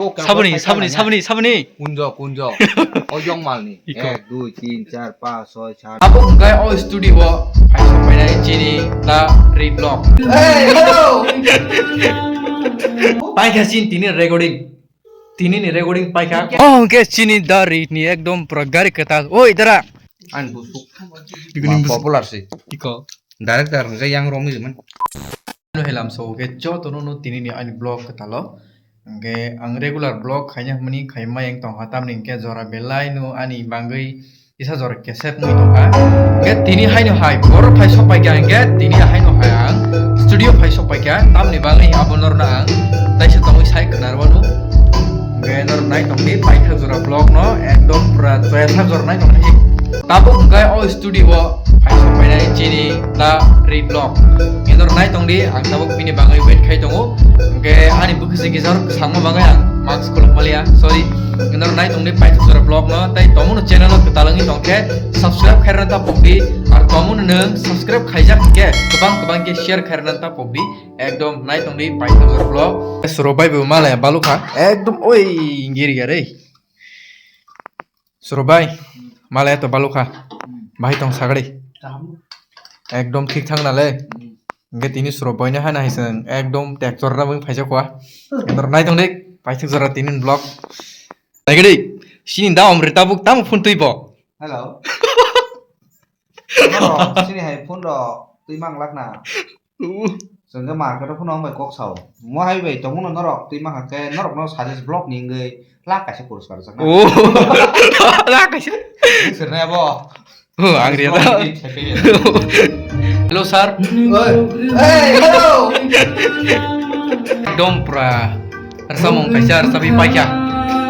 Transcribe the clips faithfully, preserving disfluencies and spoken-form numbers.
Saboni, saboni, saboni, saboni. Kunjo, kunjo. O yong malni. Iko. Ek, dui, tin, char, pas, soi, sat. Abo hwnkhe o studio o phaisa painai chini da reblog. Hey, hello. Paikha chini tini recording. Tini ni recording paikha. O hwnkhe chini da ri ni ekdom pura gari kwtal. Oi, dara. Ani busuk. Iko ni busuk. Popular si. Iko. Director hwnkhe yang romwi man. Hello, helam so, hwnkhe jotono no tini ni ani vlog kwtalo. Hwnkhe ang regular vlog khaina hwnmani khaima yang tongkha, tamni hwnkhe jora belai no ani bagwi kisa jora kesep wngwi tongkha. Hwnkhe tini haino hai borok phai sok paikha, hwnkhe tini haino hai ang studio phai sok paikha, tamni bagwi abo norno ang taisa tongwi sai khwnarwano. Hwnkhe norok nai tongdi paithak jora vlog no ekdom pura choya sak jora nai tongkha. Tabuk hwnkhe o studio o phai sok painai chini da reblog. Hwnkhe norok nai tongdi, ang tabuk bini bagwi wait khai tongo. Hwnkhe ani bwkha se kisa sangma bagwi ang mask khuluk maliya, sorry. Hwnkhe norok nai tongdi paithak jora vlog no, tei tongmano channel o kwtal wngwi tongkhe subscribe khairana ta pokdi, ar tongmano nwng subscribe khaijak hwnkhe kwbang kwbang khe share khairana ta pokdi, ekdom nai tongdi paithak jora vlog. Suro bai bo malaya balukha, ekdom oi giri gare. Suro bai, malaya to balukha. Hmm. Bahai tong sagri. Kaham. Ekdom thik thang na le. Hmm. Hwnkhe tini suro bai no hana hai chwng ekdom tractor na bwng phaisa kwa. Norok nai tongdi, paithak jora tini vlog. Naigdi, sini da omri tabuk tamo phone twi bo. Hello. Norok sini hai phone rok twi mang lak na. Chwng khe market o phano wng bai kok sao. Mo hai bai tongmano norok twi mankha khe norok no suggest vlog ni wngwi lakh kaisa puruskar rwjaknai. Oh. Lakh kaisa. Nwng sirnai abo. Oh, ang riya da. Vlog ni sai phai ya. Hello, sir. Oi. Hey, hello. Ekdom pura rwchapmung kaisa rwchapwi paikha.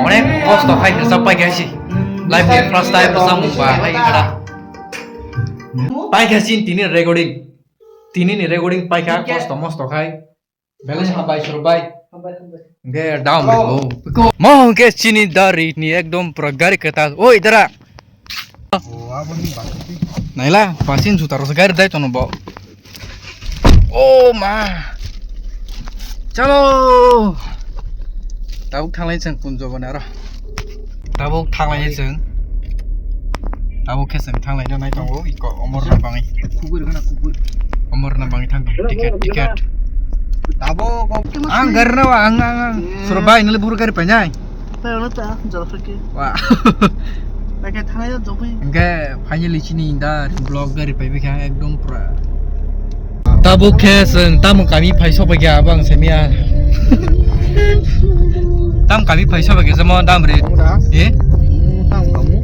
Onek kosto khai rwchap paikha si. Life ni first time rwchapmung ba hai kada. Paikha sin tini recording. Tini ni recording paikha, kosto mosto khai. Belai hambai suru bai. Hambai, hambai. Hwnkhe down bai bo. Mo hwnkhe chini da ri ni ekdom pura gari kwtal. Oi, dara. Oh, abo ni bakti. Naila, pasin juta rok gari dai tono bo. Oh, ma. Chalo. Tabuk thanglai chwng kunjo bani aro. Tabuk thanglai chwng. Tabuk khe chwng thanglai nai tongo iko omor na bangwi. Kubui rwgana kubui. Omor na bangwi thang ticket ticket. Tabuk ang gari na ang ang ang. Suro bai nile buru gari painai. Pai ono ta jol khake. Wa. Pai khe thanglai jol khake. Hwnkhe finally chini da vlog gari pai bikha ekdom pura. Tabuk khe chwng tamo kami phai sok bai kha, abo ang saimanya. Tam kami phai sok bai kha, jemo dam ri. Tamo da? Eh? Tamo kamu?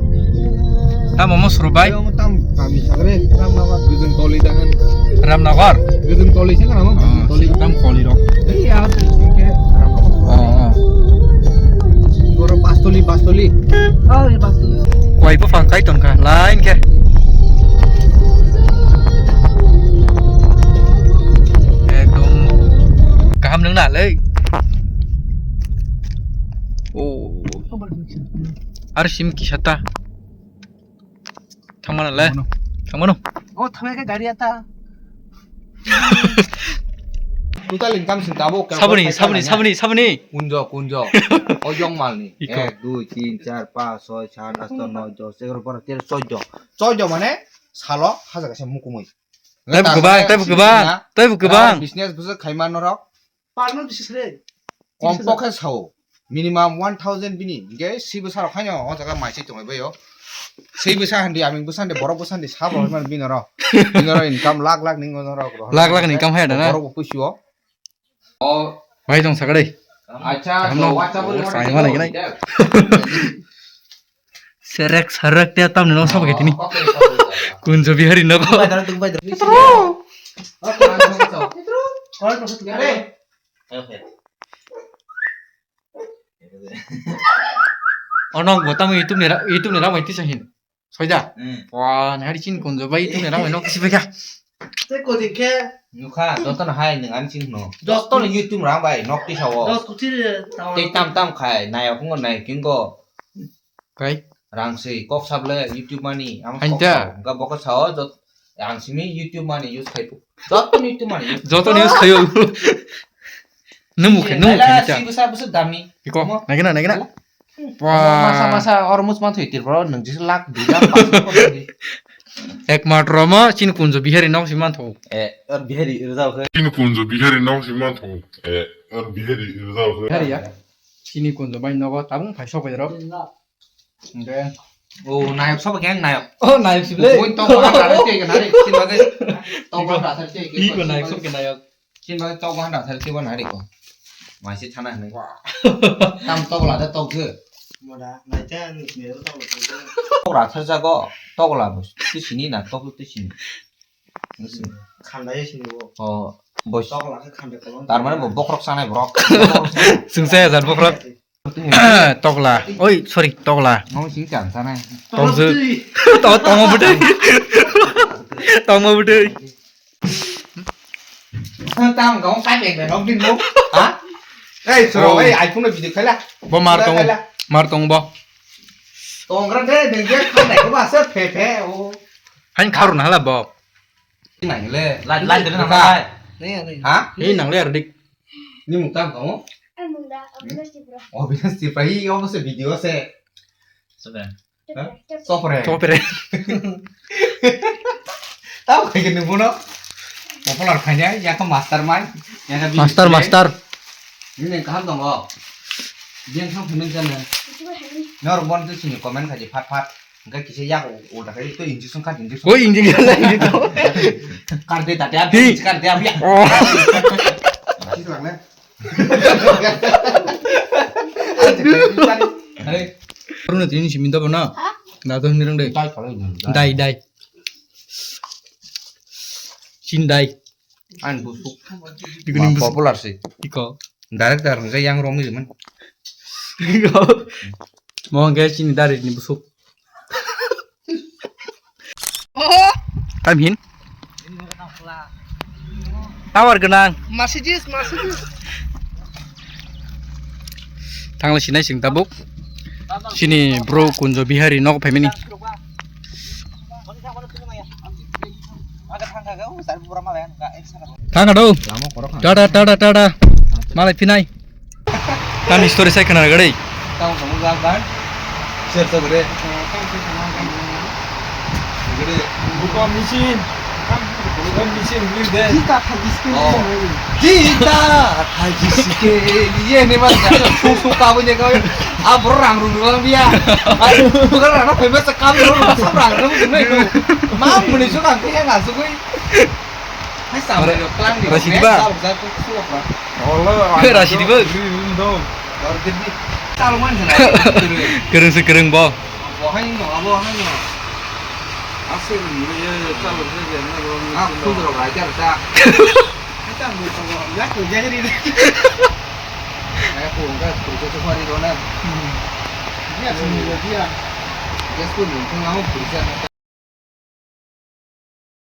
Tamo mo suru bai? Tamo tam kami sagre, Ramnagar. Gujung toli dahan. Ramnagar? Gujung toli sih kan, Gujung toli. Tam koli rok. Iya, Ramnagar. Oh, oh. Goro pastoli, pastoli. Oh, iya, pastoli. Koi buphang kai tongkha, line khe. Ekdom kaham nung na le. Oh. Ar sim kisa ta. Thangmano le. Thangmano. Thangmano. Oh, thangmano. Gari ata. Total income sin tabo. Saboni, saboni, saboni, saboni. Kunjo, kunjo. O yong malni. Iko. Ek, dui, tin, char, pas, soi, sat, asto, noi, dos, egaro, baro, tero, choddo. Choddo mane salo hajar kaisa mukumui. Taibo kwbang, taibo kwbang, taibo kwbang. Business bwswk khaima norok. Parno bisi sre. Kom pokhe sao. Minimum one thousand bini. Hingke si bwsa rok haino o jaga mai se tongwi baio. Si bwsa handi, aming bwsa handi, borok bwsa handi, sabo hwnmani bini oro. Bini oro income lakh lakh ni oro. Lakh lakh ni income hai da na? Borok bo puisio. O. Bai tong sakadai. Acha, kaham no? WhatsApp o sai mana gini? Serek serek te tamni no sabo ketini. Kunjo Bihari no ko. Bai dara, bai dara. Petro. Petro. Call process kare. Ono bo tamo YouTube ni ra-, YouTube ni ramai tisa hin. Soida. Hmm. Wah, nari chin kunjo bai YouTube ni ramai no kisi beka. Te kodi ke. Nukha, joto no hai nung an chin no. Joto no YouTube ramai nok tisa wo. Dos kuti re. Te tam tam khai, nai apungo nai kingo. Kai? Rang se kok sable YouTube money, amo kok sao. Hanja. Ga boko sao, jot, ang simi YouTube money use khai pu. Joto ni YouTube money use. Joto ni use khayo. Nwng mukhe, nwng mukhe Laila, nita. Si bwsa bwsa dami. Iko, Omo. Naikhe na, naikhe na. Omo. Wah. Masa, masa, oro much man thoi tir bro, nwng jisa lakh, dui lakh, paanch lakh, paanch lakh. Ekmatro mo chini Kunjo Bihari nok si man thou. Eh, or Bihari rwjak khe. Chini Kunjo Bihari nok si man thou. Eh, or Bihari rwjak khe. Bihari ya? Chini Kunjo bai nogo tabung phai sok bai rok. Hingke. Oh, nayok sobo khe ang nayok. Oh, nayok sible. Boi tok wan rasa tei kena re, sin bagwi tok wan rasa tei kena. Iko nayok sobo khe nayok. Sin bagwi tok wan rasa tei wan hari ko. Mai se thana hinwi. Wah. Tam tok la da tok je. Moda, naita ni sini tok la tok je. Tok rasa jago, tok la bo. Tei sini na, tok tei sini. Khanda ye sini bo. Oh, bo. Tok la khe khanda kolong. Tar mane bo bokrok sanai borok. Sungsa ya jar bokrok. Tokla. Oi, sorry, tokla. Mo sing chang sanai. Tongsu. To-, tongo bwtwi. Tongo bwtwi. Tam gong kai beng beng nok din mo. Ha? Ei, soro, oh. Ei, iPhone no video khaila. Bo mar tongo. Khaila. Mar tongo bo. Tongra de, de, de, khanai ko ba se phe phe, o. Hain kharuna hala bo. Nang le, lai, lai, lai, lai. Nai, nai. Ha? Hei, nang le, Ardik. Ni mung tam kamu? Ang mung da, Abhilash Tripura. Oh, Abhilash Tripura. Hi, obo se video se. Sopre. Ha? Sopre. Sopre. Tau khai ke nunggu no. Popular khanya, ya ke mastermind, ya ke master, business master. Ini yang kaham dong, oh. Dia yang kaham payment jana. Itu kan hari. Nor bon tu sini comment kaji fat fat. Hingke kisa yak ulta khe to injection kha, injection. Koi injection kha, injection. Kar de tate abi, kar de abi. Oh. Kis lang ne? Hey. Runa tini si minta bona? Ha? Na to ni rang dai. Dai, dai. Dai, dai. Sin dai. An busuk. Iko ni busuk. Popular sih. Iko. Director hingke yang rong ni man. Iko. Mo hingke sini dari ni busuk. Tam hin. Tower gwnang. Mercedes, Mercedes. Thangle sinai sing tabuk. Sini bro Kunjo Bihari nok phaimani. Thang ka do. Tata, tata, tata. Malai phinai. Tani story sai khna gari. Tamo kamu gak kan? Share to gede. Gede. Buka machine. Buka machine beli deh. Kita thaji sike. Oh. Kita thaji sike. Iye ne mas. Susu kamu je kau. Ah, bro, rang rung rung dia. Bukan rang rung, famous sekali, rung rung, rung rung. Mam, muni suka, dia nggak suka. Rashid ba. Rashid ba. Kereng se kereng bo.